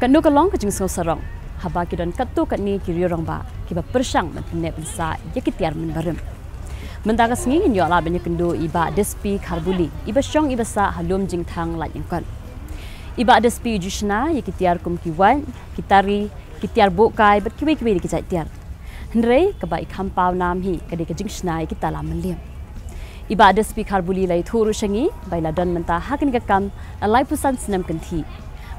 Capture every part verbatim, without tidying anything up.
Katno ka long ka jingsngew sarong haba ki don katto katne ki riew rangbah kiba pyrshang ban pynneh pynsah ïa ki tiar mynbarim. Mynta ka sngi ngin ïoh lad ban ïakynduh i Bah Despi Kharbuli, iba shong iba sah ha Lum Jingthang, Laitumkhrah. I Bah Despi u ju shna ïa ki tiar kum ki wait, ki tari, ki tiar buhkai bad kiwei kiwei de ki jait tiar. Hynrei kaba i kham paw nam hi ka dei ka jingshna ïa ki tala mynliem. I Bah Despi Kharbuli la ïathuh ruh sha ngi ba i la don mynta ha kane ka kam la laiphew san snem kynthih.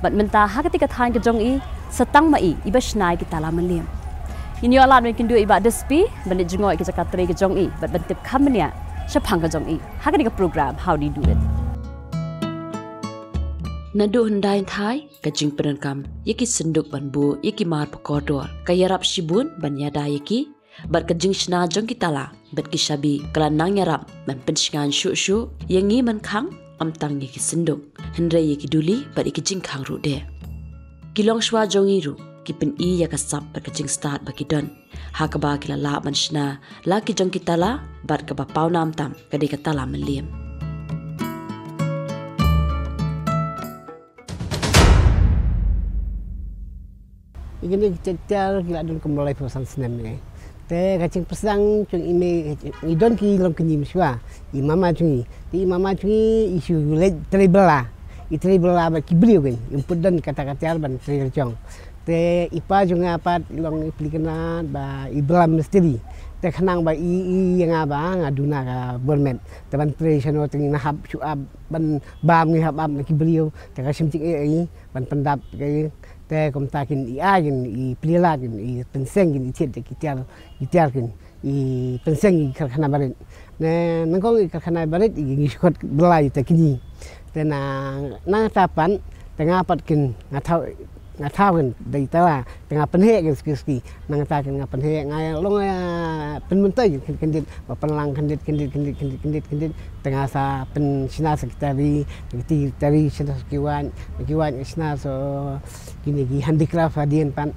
Bad mynta ha kata ka thaiñ ka jong i, sa tang ma i iba shna ïa ki tala mynliem. Ngin ïoh lad ban ïakynduh i Bah Despi ban leit jngoh ïa ki jaka trei ka jong i bad ban tip kham bniah shaphang ka jong i ha kane ka program How Do You Do It. Naduh hyndai thaiñ ka jingpyndonkam ïa ki synduk ban buh ïa ki mar pakordor ka ïarap shibun ban ïada ïa ki bad ka jingshna jong ki tala bad ki shabi ka la nang ïarap ban pynshngaiñ shuh shuh ïa ngi man khang, ym tang ïa ki synduk hynrei ïa ki duli bad ïa ki jingkhang ruh de. Ki longshuwa jong ngi ruh ki pyni ïa ka sap bad ka jingstad ba ki don ha kaba ki la lah ban shna la ki jong ki tala bad kaba paw nam tam ka dei ka tala mynliem. Ïa kine ki tiar ki la don kumba laiphew san snem ne. Te ka jingpyrshang jong i, me i don ki long kñi mynshuwa, i mama jong i. Te i mama jong i i shu leit trei bylla. I trei bylla bad ki briew kin, i put don kata ka tiar ban trei ka jong. Te i pa jong nga pat i long i pli kynad ba i bylla mistri. Te khnang ba i, i ïa nga ba nga duna ka bor met. Te ban trei shano te ngi na hap shu ap ban bam ngi hap ap na ki briew. Te ka shim jingeh i ban pyndap ka i. Te kumta kin i ai kin i pli la kin i pynseng kin i thied ki tiar, ki tiar kin i pynseng i karkhana barit. Ne nyngkong i karkhana barit i ngi shu khot bylla ïa ta kñi. Te na, na ta pan te nga pat kin nga thaw, nga thaw kin da i tala te nga pynheh kin ski ski. Nangta kin nga pynheh nga long, eh, pynmyntoi kin kyndit, ba pynlang kyndit, kyndit, kyndit, kyndit, kyndit, kyndit. Te nga sa pynshna sa ki tari, ki tari shna sa ki waiñ, ki waiñ shna sa kine ki handicraft hadien pat.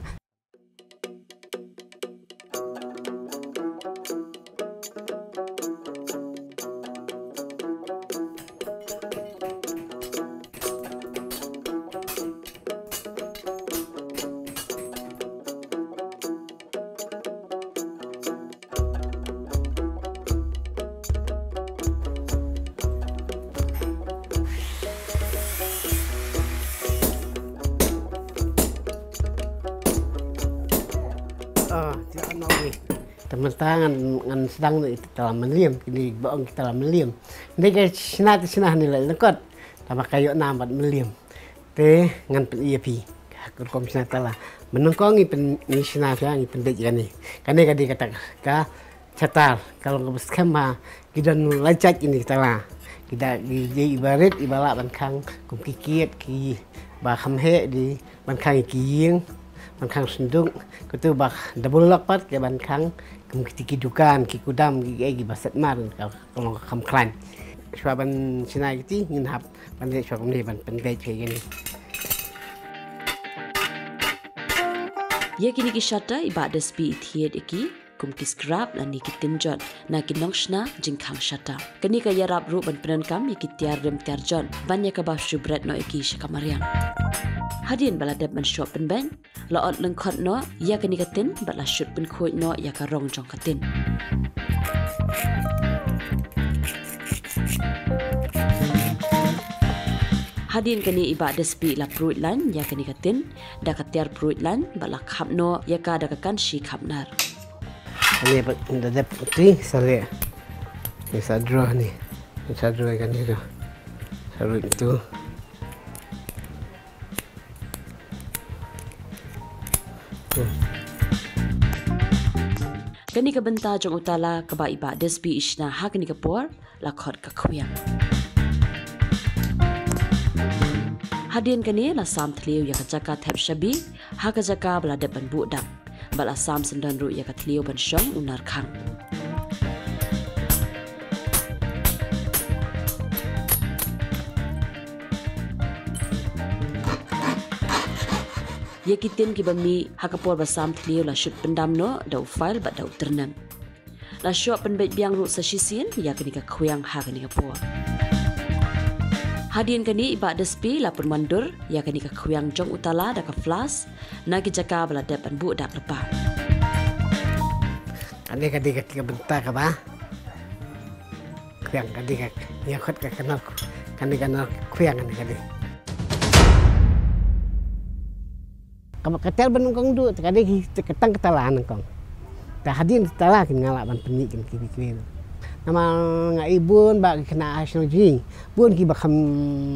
Ah, ti ano ni. Te mynta ngan, ngan sdang ïa ki tala mynliem, kine ba ong ki tala mynliem. Nde ka shna te shna hangne la lyngkot. Tangba ka ïoh nam bad mynliem. Te ngan pyni ïa phi ha ka rukom shna tala. Mynnyngkong ngi pyn, ngi shna sha ngi pynbeit ïa kane. Kane ka dei kata ka shatar, ka long kaba skhem ha ki don lai jait kine ki tala. Ki da ki dei iba rit iba lah ban khang kum ki kiad kiba kham heh dei ban khang ïa ki ïing, ban khang synduk, katu ba double lock pat ka ban khang kum kiti ki dukan, ki kudam, ki, ki, kiba set mar ka, ka long ka kham khlaiñ. Shuwa ban shna kiti ngin hap ban leit shuwa kumne ban pynbeit ïa kine. Ïa kine ki shatar i Bah Despi i thied ïa ki kum ki scrap lane ki tin jot na ki nongshna jingkhang shatar. Kane ka ïarap ruh ban pyndonkam ïa ki tiar rim tiar jot ban ïa kaba shu bret noh ïa ki sha ka mariang. Hadien ba la dep ban shoh pynbeit, la ot lyngkot noh ïa kane ka tin bad la shut pynkhuid noh ïa ka rong jong ka tin. Hadien kane i Bah Despi la pruid lain ïa kane ka tin da ka tiar pruid lain bad la khap noh ïa ka da ka kanshi khap nar. Ani ba da dep ti sale. Ni sa draw ni. Ni sa draw kane tu. Sa draw tu. Kane ka bynta jong u tala kaba i Bah Despi i shna ha kane ka por la khot ka khwiang. Hadien kane la sam thliew ïa ka jaka thep shabi ha ka jaka ba la dep ban buh dak. Bad la sam syndon ruh ïa ka thliew ban shong u narkhang. Ïa ki tin kiba mih ha ka por ba sam thliew la shut pyndam noh da u fail bad da u tyrnem. La shoh pynbeit biang ruh sa shisien ïa kane ka khwiang ha kane ka por. Hadien kane i Bah Despi la pynwandur ïa kane ka khwiang jong u tala da ka flask na ki jaka ba la dep ban buh dak lypa. Kane ka dei kata ka bynta kaba khwiang, ka dei ka, ïa khot ka kane, kane ka khwiang, kane ka dei. Kaba ka ter ba nyngkong duh, te ka dei ki, te ka tang ka tala nyngkong. Te hadien ka tala kin nga lah ban pynmih kin ki bikri. Namar nga i bun ba ki khynnah ha shnong jong ngi, bun kiba kham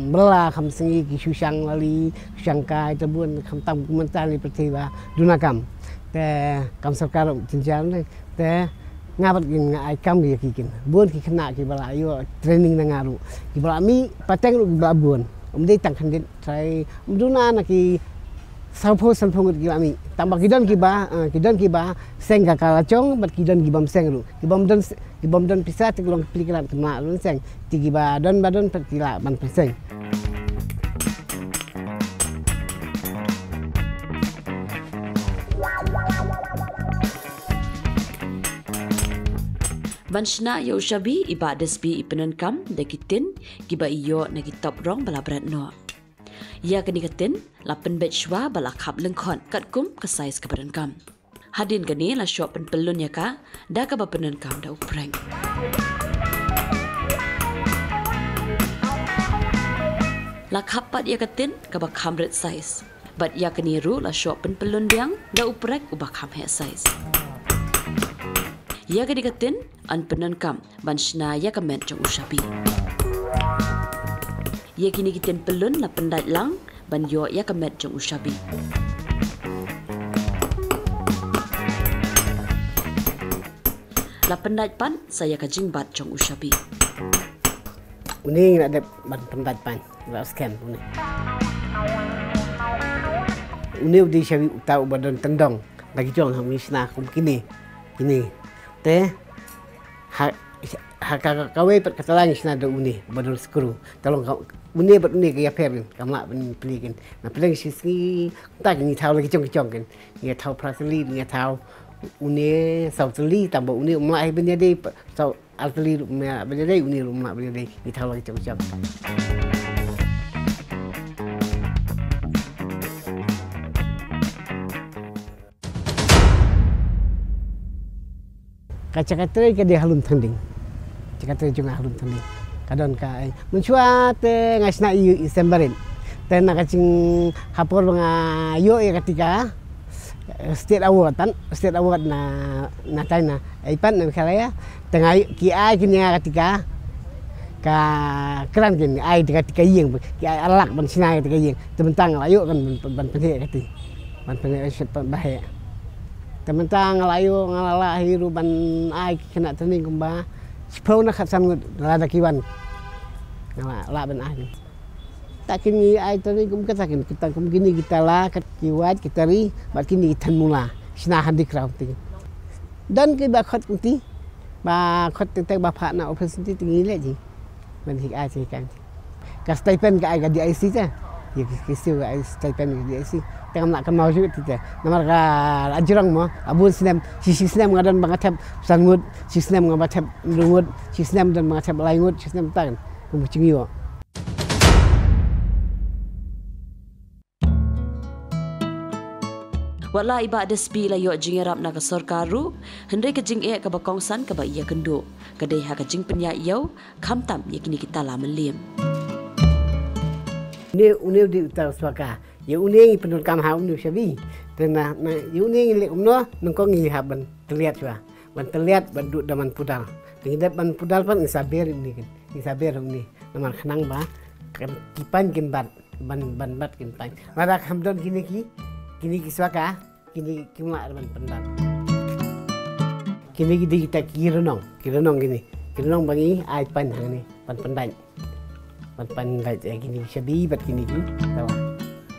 bylla kham sngi, ki shu shang lali, shu shang kai, te bun kham tam kumta ne pyrthei ba duna kam. Te kam sorkar jynjar ne, te nga bad kin nga ai kam ïa ki kin. Bun ki khynnah kiba la ïoh training na nga ruh, kiba la mih pateng ruh kiba la bun. Ym dei tang khyndiat, trai ym duna na ki sawphew sanphew ngut kiba mih. Tang ba ki don kiba, eh, ki don kiba seng ka ka la jong, bad ki don kibym seng ruh. Kibym don, kibym don pisa te ki long pli ki la kin lah ruh seng. Te kiba don ba don pat ki lah ban pynseng. Ban shna ïa u shabi, i Bah Despi i pyndonkam da ki tin kiba i ïoh na ki top rong ba la bret noh. Ïa kane ka tin la pynbeit shuwa bad la khap lyngkhot katkum ka size kaba donkam. Hadien kane la shoh pynpyllun ïa ka da kaba pyndonkam da u prek. La khap pat ïa ka tin kaba kham rit size. Bad ïa kane ruh la shoh pynpyllun biang da u prek uba kham heh size. Ïa kane ka tin yn pyndonkam ban shna ïa ka met jong u shabi. Ïa kine ki tin pyllun la pyndait lang ban ïoh ïa ka met jong u shabi. La pyndait pat sa ïa ka jingbat jong u shabi. Une ngi la dep ban pyndait pat, la scan une. Une u dei shabi uta uba don tyndong. Da ki jong ha ngi shna kum kine. Kine. Te ha, ha ka, ka, kawei pat ka tala ngi shna da une ba don skru. Te long ka, une bad une ka ïapher kin, kam lah ban plie kin. Na pdeng shi sngi, ta kin ngi thaw la ki jong ki jong kin. Ngi thaw phra tylli, ngi thaw une saw tylli, tang ba une um lah hi ban ïadei, saw ar tylli ruh um lah ban ïadei, une ruh um lah ban ïadei, ngi thaw la ki jong ki jong. Ka jaka trei ka dei ha Lumthangding. Jaka trei jong nga ha Lumthangding. Ka don ka, eh, mynshuwa te nga shna i, i Sembarit. Te na ka jinghapoh ba nga ïoh ïa kata ka, eh, State Award, tan, State Award na, na China. Ai pat na Meghalaya. Te nga ïoh, ki ai kine ïa kata ka, ka kren kin, ai kata ka ïing, ki ai ar lak ban shna kata ka ïing. Te mynta nga la ïoh kan ban, ban pynheh kata. Ban pynheh, eh, shit, ban pynheh. Te mynta nga la ïoh, nga la lah hi ruh ban ai ki khynnah training kumba shiphew na khatsan ngut lada ki wan. Nga la lah ban ai. Ta kin ngi ai training kum kata kin, kita kum kine kita la, kat ki wad, kita ri, bad kine ki than mula. Shna handicraft ti. Don kiba khot kumti, ba khot teng teng ba phah na office ti, ti ngi leh ji. Ban hi ai ti kan. Ka stipend ka ai ka D I C te. Ïa ki, ki siew ka ai stipend ka D I C. Te ngam lah kynmaw shuh ti te. Namar ka la jrong mo, la bun snem, shi, shi snem nga don ba nga thep san ngut, shi snem nga ba thep hynriew ngut, shi snem don ba nga thep lai ngut, shi snem ta kan. Kum ka jingïoh. Wat la i Bah Despi la ïoh jingïarap na ka sorkar ruh, hynrei ka jingeh kaba kongsan kaba ïakynduh ka dei ha ka jingpynïaid ïew, khamtam ïa kine ki tala mylliem. Une, une u dei uta u suaka. Ïa une ngi pyndonkam ha une u shabi. Te na, na, ïa une ngi leh kumno, nyngkong ngi hap ban tylliat shuwa. Ban tylliat, ban duh da man pudar. Te ngi dep ban pudar pat ngi sa ber une kin. Ngi sa ber une. Namar khnang ba kan ki pain kin bat. Ban, ban bat kin pain. Lada kham don kine ki, kine ki suaka, kine kim lah ban pyndait. Kine ki dei kita ki rnong, ki rnong kine. Ki rnong ba ngi ai pain hangne, ban pyndait. Ban pyndait, eh, kine ki shabi bad kine ki dawa.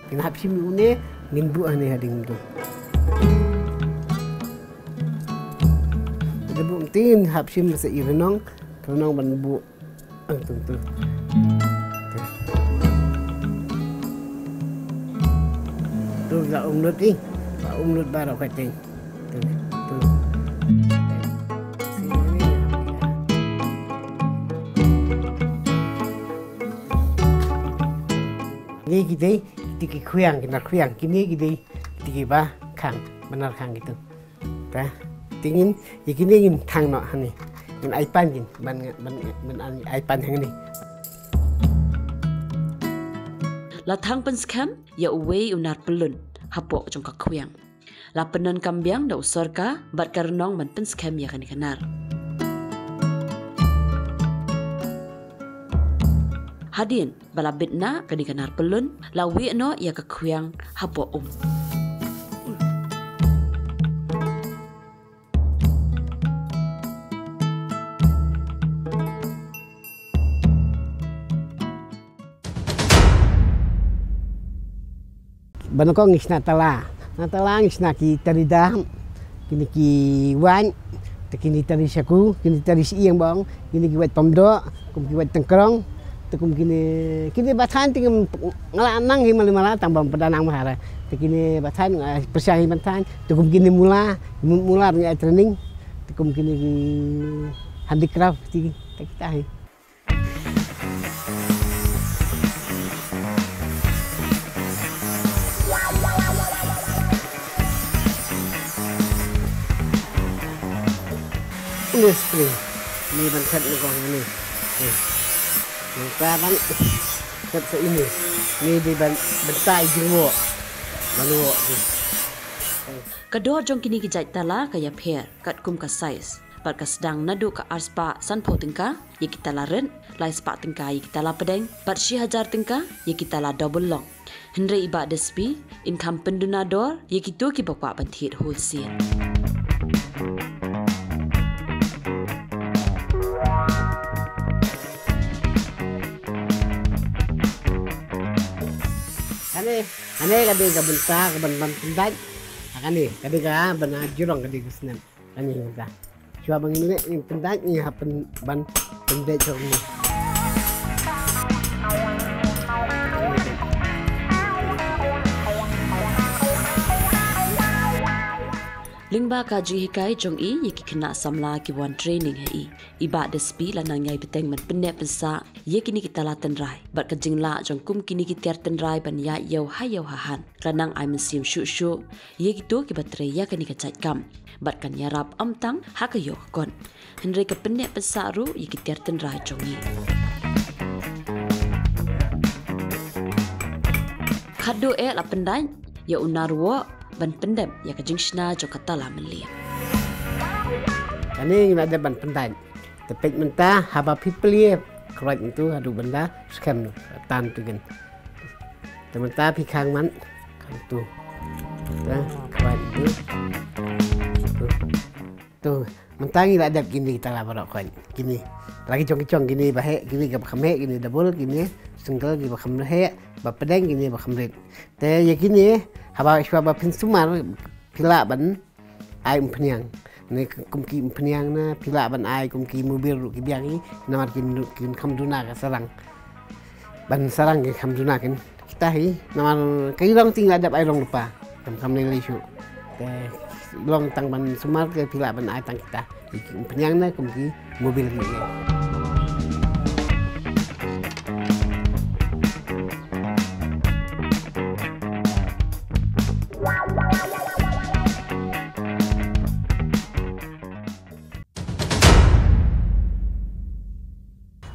Kin hap shim une, ngin buh hangne ha ding tu. Lada buh ngin hap shim sa i rnong, rnong ban buh. Ang tu, tu. Tu. Tu la um lut i. La um lut baroh ka ting. Tu, tu. Sini ni. Ki dei, ki dei ki khwiang, ki nar khwiang, kine ki dei, ki dei kiba khang, ba nar khang kitu. Ta, te ngin, ïa kine ngin thang noh hangne. Ngin ai pan kin, ban, ban, ban ai pan hangne. La thang pynskhem ïa uwei u nar pyllun hapoh jong ka khwiang. La pyndonkam biang da u sorkar bad ka rnong ban pynskhem ïa kane ka nar. Hadien ba la bit na kane ka nar pyllun, la wieh noh ïa ka khwiang hapoh um. Ba nyngkong ngi shna tala. Na tala ngi shna ki tari dam, kine ki wait, te kine tari shaku, kine tari shyieng bong, kine ki wait pamdoh, kum ki wait tengkrong, te kum kine, kine ba thaiñ te ngim, nga la nang hi mala mala tang bym pat da nang mahara. Te kine ba thaiñ, eh, pyrshang hi ban thaiñ, te kum kine mula, mula ngi ai training, te kum kine ki handicraft, te kita hi. Ini spring. Ini ban set ni kong ini. Ni. Ni ka ban set sa ini. Ni di ban bentai jingwo. Ban wo ni. Ka dor jong kine ki jait tala ka ïapher katkum ka size. Bad ka sdang naduh ka arspah sanphew tyngka ïa ki tala rit, laispah tyngka ïa ki tala pdeng, bad shi hajar tyngka ïa ki tala double long. Hynrei i Bah Despi in kham pynduna dor ïa kito kiba kwah ban thied wholesale. Kane, kane ka dei ka bynta ka ban, ban pyndait. Kane ka dei ka ban, ah, jrong ka dei ka snem. Kane ka bynta. Shuwa ba ngin leh, ngin pyndait, ngin hap pyn-, ban pyndait shuwa kane. Lyngba ka jinghikai jong i ïa ki khynnah samla ki wan training ha i, i Bah Despi la nang ïai bteng ban pynneh pynsah ïa kine ki tala tynrai bad ka jinglah jong kum kine ki tiar tynrai ban ïaid ïew ha ïew ha hat. Ka nang ai mynsiem shuh shuh ïa kito kiba trei ïa kane ka jait kam bad kan ïarap ym tang ha ka ïew ka kot, hynrei ka pynneh pynsah ruh ïa ki tiar tynrai jong ngi. Khatduh eh la pyndait ïa u nar woh ban pyndep ïa ka jingshna jong ka tala mynlieh. Kane ngi la dep ban pyndait. Te peit mynta haba phi plie khlaiñ tu haduh ban da skhem tan tu kin. Te mynta phi khang man khang tu. Te khlaiñ tu. Tu. Tu mynta ngi la dep kine tala baroh khlaiñ. Kine la ki jong ki jong, kine ba heh, kine ba kham heh, kine double, kine single, kine ba kham heh, ba pdeng, kine ba kham rit. Te ïa kine haba shuwa ba phin sumar phi lah ban ai umphniang. Ne kum ki umphniang na phi lah ban ai kum ki mobil ruh ki biang hi, namar kin, kin kham duna ka sarang. Ban sarang kin kham duna kin. Kita hi, namar ka i rong te ngi la dep ai rong lypa. Kam kham lei lei shuh. Te long tang ban sumar te phi lah ban ai tang kita. Ki umphniang na kum ki mobil hi.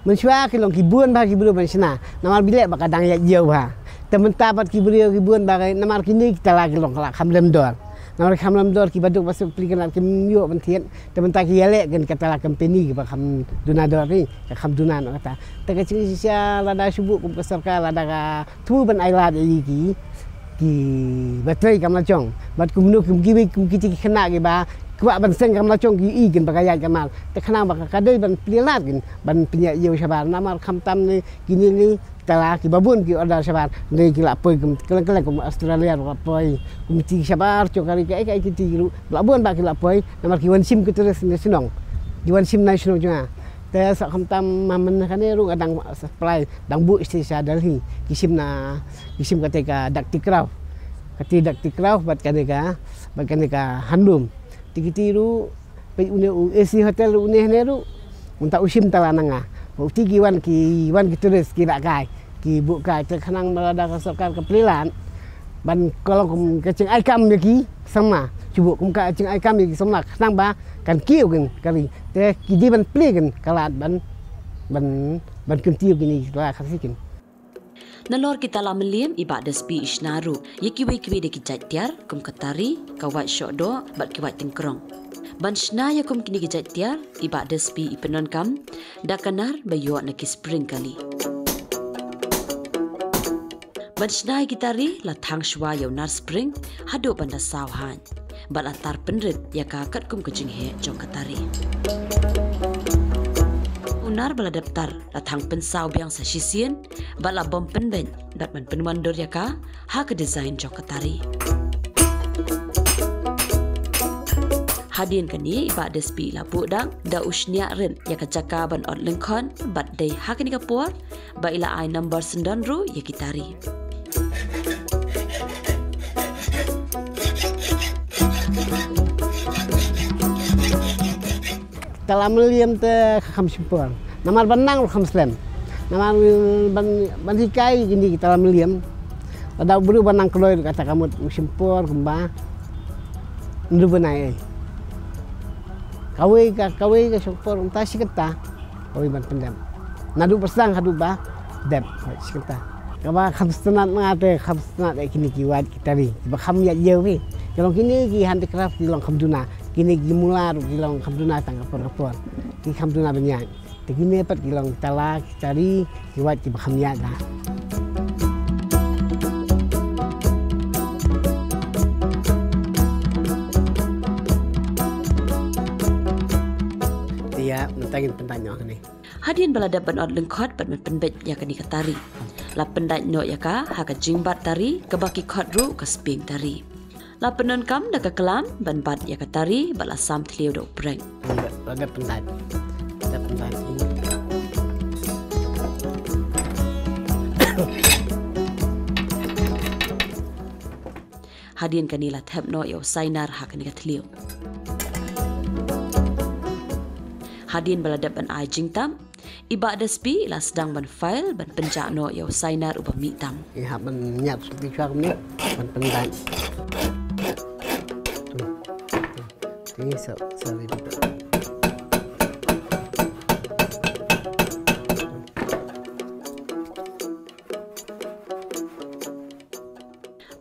Mynshuwa ki long ki bun bha ki briew ban shna. Namar balei ba ka dang ïaid ïew bha. Te mynta pat ki briew ki bun bha namar kine ki tala ki long ka la kham lem dor. Namar kham lem dor kiba duk ba suk pli ki la kim ïoh ban thied. Te mynta ki ïaleh kin ka tala company kiba kham duna dor hi, ka kham duna noh kata. Te ka jingshisha lada shu buh kum ka sorkar lada ka thmu ban ai lad ïa ki, kiba trei kam la jong. Bad kumno kum kiwei kum kiti ki khynnah kiba kwah ban seng kam la jong ki ïohi kin ba ka ïaid kamar. Te khnang ba ka dei ban plie lad kin ban pynïaid ïew shabar namar khamtam ne kine ne tala kiba bun ki order shabar ne ki la poi kum kylleng kylleng kum Australia ruh la poi kum ti shabar jong ka ri kaei kaei kiti ruh la bun ba ki la poi namar ki wan shim ki tourist ne shnong. Ki wan shim na shnong jong nga. Te sa khamtam ma mynne kane ruh nga dang supply dang buh sha Delhi. Ki shim na, ki shim kata ka Dakti Craft. Kata Dakti Craft bad kane ka, bad kane ka handloom. Te kiti ruh peit une u A C hotel ruh une hane ruh. Mynta u shim tala na nga. Ba uti ki wan ki, wan ki tourist ki rah kai. Ki buh kai te khnang ba lada ka sorkar ka plie lad ban ka long kum ka jingai kam ïa ki samla. Shu buh kum ka jingai kam ïa ki samla khnang ba kan kiew kin ka ri. Te ki dei ban plie kin ka lad ban, ban, ban kyntiew kine ki tala Khasi kin. Nalor ki tala Mylliem, i Bah Despi i shna ruh ïa kiwei kiwei de ki jait tiar kum ka tari, ka wait shohdoh bad ki wait tyngkrong. Ban shna ïa kum kine ki jait tiar, i Bah Despi i pyndonkam da ka nar ba ïoh na ki spring kali. Ban shna ïa ki tari, la thang shuwa ïa u nar spring haduh ban da saw haiñ. Bad la tar pynrit ïa ka katkum ka jingheh jong ka tari. U nar ba la dep tar la thang pynsaw biang sa shisien bad la bom pynbeit bad ban pynwandur ïa ka ha ka design jong ka tari. Hadien kane i Bah Despi la buh dak da u shniah rit ïa ka jaka ban ot lyngkhot bad dei ha kane ka por ba i la ai number syndon ruh ïa ki tari. Tala Mylliem te kham shim por. Namar ban nang ruh kham slem. Namar ban, ban hikai kine ki tala Mylliem. Lada u briew ban nang kloi ruh kata ka mut u shim por kumba. Ndu ban ai. Kawei ka, kawei ka shim por mynta shi kynta. Kawei ban pyndep. Naduh ba sdang haduh ba dep, hoi, shi kynta. Kaba kham sngewtynnat ma nga te kham sngewtynnat ïa kine ki wait ki tari kiba kham ïaid ïew hi. Ki long kine ki handicraft ki long kham duna. Kine ki mula ruh ki long kham duna tang ka por ka por. Ki kham duna ban ïaid. Te kine pat ki long tala ki tari ki wait kiba kham ïaid da. Te ïa mynta ngin pyndait noh kane. Hadien ba la dep ban ot lyngkhot bad ban pynbeit ïa kane ka tari. La pyndait noh ïa ka ha ka jingbat tari kaba ki khot ruh ka spieng tari. La pyndonkam da ka klam ban bat ïa ka tari bad la sam thliew da u prek. La dep pyndait. Dep pyndait. Hadien kane la thep noh ïa u sainar ha kane ka thliew. Hadien ba la dep ban ai jingtap, i Bah Despi la sdang ban file ban pynjah noh ïa u sainar uba mih tam. Ngi hap ban ñiad shuwa kumne ban pyndait. Ngi sa, sa.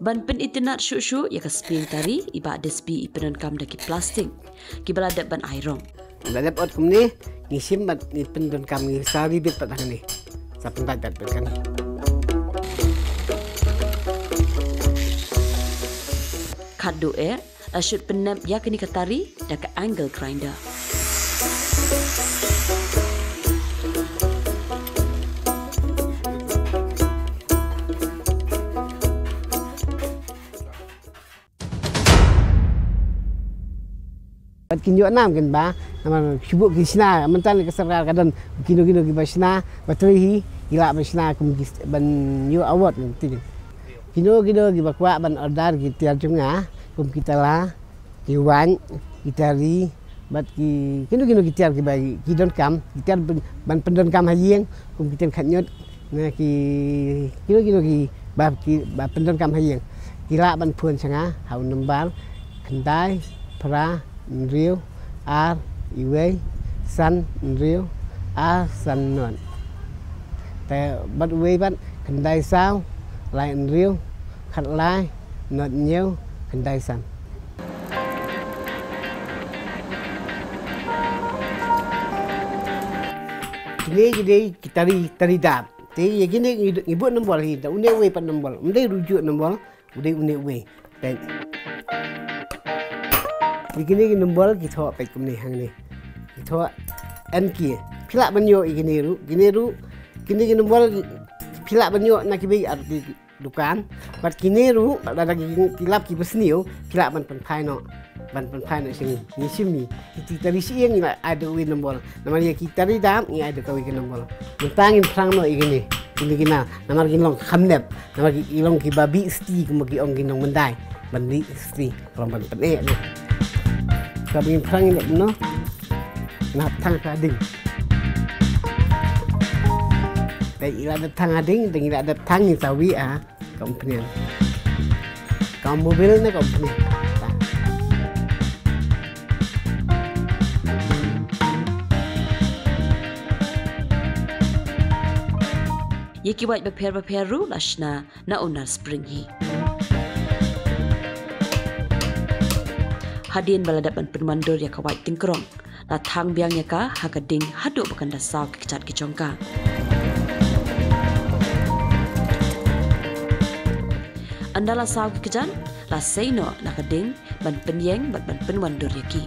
Ban pynitynnad shuh shuh ïa ka spieng tari, i Bah Despi i pyndonkam da ki plastik kiba la dep ban ai rong. La dep ot kumne, ngi shim bad ngi pyndonkam, ngi sa rebit pat hangne. Sa pyndait bad kane. Khadduh eh, la shut pynnep ïa kane ka tari da ka angle grinder. Bad kin ïoh nam kin ba, namar shu buh kin shna, mynta ka sorkar ka don kino kino kiba shna, ba trei hi, ki lah ban shna kum ki ban ïoh award kin. Kino kino kiba kwah ban order ki tiar jong nga, kum ki tala, ki waiñ, ki tari, bad ki, kino kino ki tiar kiba ki donkam, ki tiar ban, ban pyndonkam ha ïing, kum ki tiar khatñiot, na ki, kino kino kiba, kiba pyndonkam ha ïing. Ki lah ban phone sha nga, ha u number, khyndai, phra, hynriew, ar, wei, san, hynriew, ar, san, nod. Te bad uwei pat, khyndai saw, lai hynriew, khatlai, nod hynñiew, khyndai san. Kine ki dei ki tari, tari dap. Te ïa kine ngi, ngi buh nombor hi, da une uwei pat nombor. Ym dei ruh juh nombor, u dei une uwei. Peit. Ïa kine ki nombor ki thoh peit kumne hangne. Ki thoh N K. Phi lah ban ïoh ïa kine ruh, kine ruh, kine ki nombor phi lah ban ïoh na kiwei ar ki dukan. Bad kine ruh, lada ki, ki lap kiba sniew, phi lah ban pynphai noh. Ban pynphai noh sha ngi. Ngi shim ngi. Ki tari shi ïing ngi la ai da uwei nombor. Namar ïa ki tari dap ngi ai da kawei ka nombor. Mynta ngin phrang noh ïa kine. Kine ki na, namar ki long kham nep. Namar ki, ki long kiba bih sti kumba ki ong ki nongmyndai. Ban bih sti. Ka long ban pyneh noh. Ka ba ngin phrang ïa kine noh. Nap thang ka ding. Ila da thang ading, dang ila da thang ni tawi a company. Ka mobil ne company. Ïa ki wait bapher bapher ruh la shna na u Nar Spring hi. Hadien ba la dep ban pynwandur ïa ka wait tyngkrong, la thang biang ïa ka ha ka ding haduh ba kan da saw ki kjat ki jong ka. Ynda la saw ki kjat, la sei noh na ka ding ban pynïeng bad ban pynwandur ïa ki.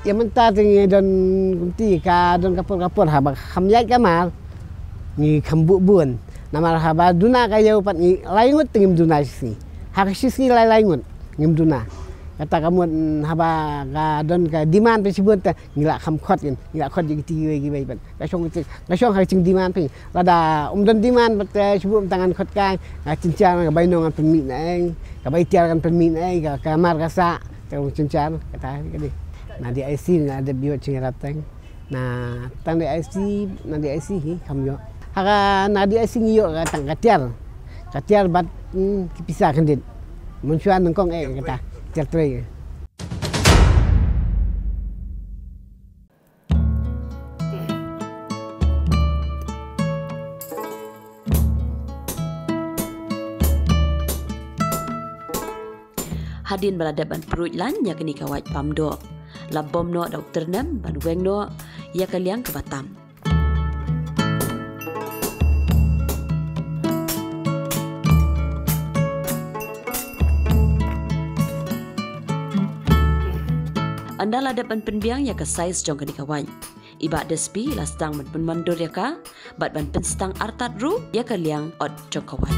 Ïa mynta te ngi don kumti ka don ka por ka por haba kham ïaid ka mar ngi kham buh bun. Namar haba duna ka ïew pat ngi lai ngut te ngim duna shisngi. Ha ka shisngi lai lai ngut ngim duna. Kata ka mut haba ka don ka demand pat shibun te ngi la kham khot kin. Ngi la khot ïa kiti kiwei kiwei pat. Ka shong ka jing, ka shong ka jing demand phi. Lada um don demand pat, eh, shu buh mynta ngan khot kai, nga jynjar ka bai nong ngan pynmih na ei, ka bai tiar ngan pynmih na ei, ka, ka mar ka sah, ka jynjar, kata ka dei. Na D I C nga dep ïoh jingïarap tang. Na tang D I C, na D I C hi, kham ïoh. Ha ka na D I C ngi ïoh ka tang ka tiar. Ka tiar bad, hmm, ki pisa kyndit. Mynshuwa nyngkong eh kata, tiar trei. Hadien ba la dep ban pruid lain ïa kane ka wait pam doh, la bom noh da u tyrnem ban weng noh ïa ka liang kaba tam. Ynda la dep ban pynbiang ïa ka size jong kane ka wait, i Bah Despi la sdang ban pynwandur ïa ka bad ban pynstang artat ruh ïa ka liang ot jong ka wait.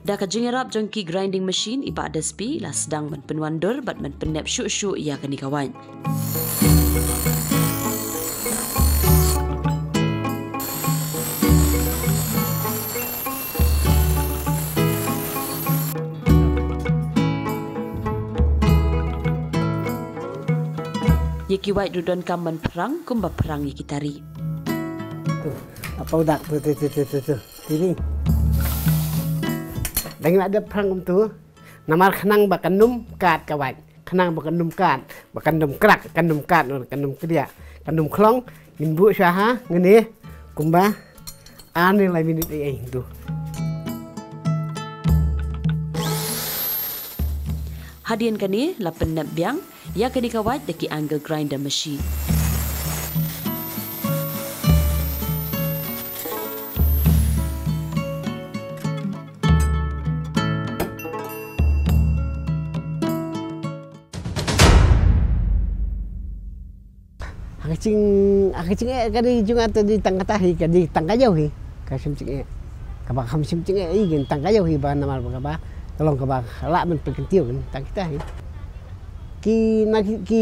Da ka jingïarap jong ki grinding machine, i Bah Despi la sdang ban pynwandur bad ban pynnep shuh shuh ïa kane ka wait. Ïa ki wait ruh donkam ban phrang kumba phrang ïa ki tari. Tu, apa udah tu tu tu tu tu tu. Sini. Dang ïa dep phrang kumtu. Namar khnang ba kan ym kat ka wait. Khnang ba kan ym kat, ba kan ym krak, kan ym kat, kan ym kdiah, kan ym khlong, ngin buh shuwa ha, ngin ïa, kumba, ar ne lai minit ei ei tu. Hadien kane, la pynnep biang ïa kane ka wait da ki angle grinder machine. Ha ka jing, ha ka jingeh ka dei jong nga te dei tang kata hi, ka dei tang ka ïew hi. Ka shim jingeh. Kaba kham shim jingeh ei kin tang ka ïew hi ba namar ba kaba ka long kaba lah ban pynkyntiew kin tang kita hi. Ki na ki, ki,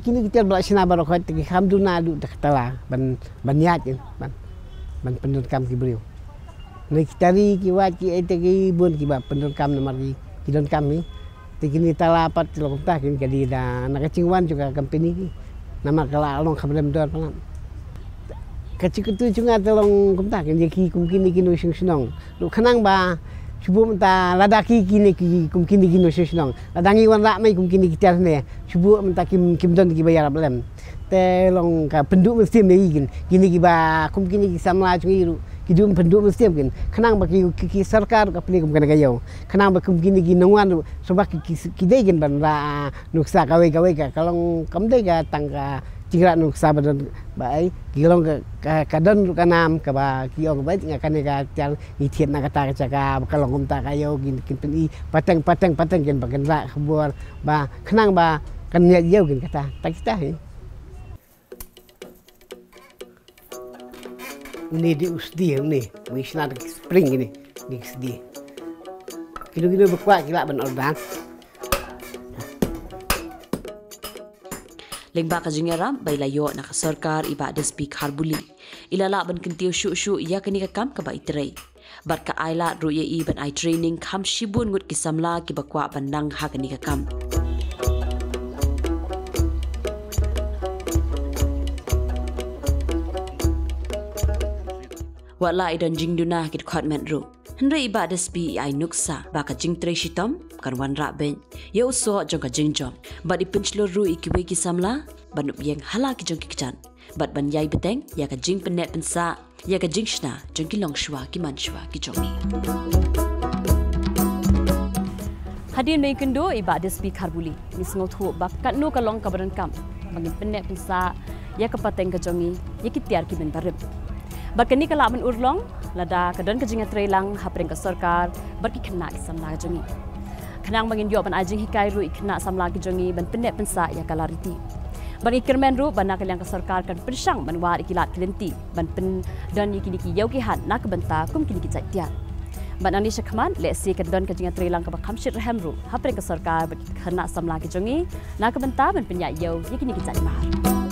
kine ki tiar ba la shna baroh khoit te ki kham duna duh da ka tala ban, ban ïaid kin ban, ban pyndonkam ki briew. Na ki tari ki wait ki ei te ki bun kiba pyndonkam namar ki, ki donkam hi. Te kine tala pat ki long kumta kin ka dei da na ka jingwan jong ka company ki. Namar ka la long khamrem dor palat. Ka jingkyntu jong nga te long kumta kin ïa ki kum kine ki nongshong shnong. Ruh khnang ba shu buh mynta lada ki kine ki kum kine ki nongshong shnong. Lada ngi wanrah mai kum kine ki tiar ne. Shu buh mynta kim, kim don kiba ïarap lem. Te long ka pynduh mynsiem ïa ki kin. Kine kiba kum kine ki samla jong ngi ruh. Ki dum pynduh mynsiem kin. Khnang ba ki, ki, ki sorkar ka plie kum kane ka ïew. Khnang ba kum kine ki nongwan, shuwa ki, ki, ki dei kin ban rah nuksa kawei kawei ka, ka long kam dei ka tang ka jingrah nuksa ba don ba ai. Ki long ka, ka, ka don ruh ka nam kaba ki ong ba nga kane ka tiar ngi thied na kata ka jaka ba ka long kumta ka ïew kin, kin pyni pateng, pateng, pateng kin ba kin rah khubor ba khnang ba kan ïaid ïew kin kata. Ta kita hi. Une dei u sdie, une. Une shna da ki spring une. Une ki sdie. Kino kino ba kwah ki lah ban order. Lyngba ka jingïarap ba i la ïoh na ka sorkar i Bah Despi Kharbuli, i la lah ban kyntiew shuh shuh ïa kane ka kam kaba i trei. Bad ka ai lad ruh ïa i ban ai training kham shibun ngut ki samla kiba kwah ban nang ha kane ka kam. Wat la i don jingduna ki dkhot met ruh, hynrei i Bah Despi i ai nuksa ba ka jingtrei shitom kan wanrah beit ïa u soh jong ka jingjop. Bad i pynshlur ruh ïa kiwei ki samla ban ïeng ha la ki jong ki kjat bad ban ïai bteng ïa ka jingpynneh pynsah ïa ka jingshna jong ki longshuwa ki manshuwa ki jong ngi. Hadien ba i kynduh i Bah Despi Kharbuli, ngi sngewthuh ba katno ka long kaba donkam ba ngin pynneh pynsah ïa ka pateng ka jong ngi ïa ki tiar ki mynbarim. Bad kane ka lah ban urlong lada ka don ka jingïatreilang hapdeng ka sorkar bad ki khynnah ki samla ka jong ngi. Khnang ba ngin ïoh ban ai jinghikai ruh ïa ki khynnah samla ki jong ngi ban pynneh pynsah ïa ka lariti. Bad ngi kyrmen ruh ba na ka liang ka sorkar kan pynshang ban wad ïa ki lad ki lynti ban pyndon ïa kine ki ïew ki hat na ka bynta kum kine ki jait tiar. Bad nangne shakhmat lehse kan don ka jingïatreilang kaba kham shit rhem ruh hapdeng ka sorkar bad ki khynnah samla ki jong ngi na ka bynta ban pynïaid ïew ïa kine ki jait mar.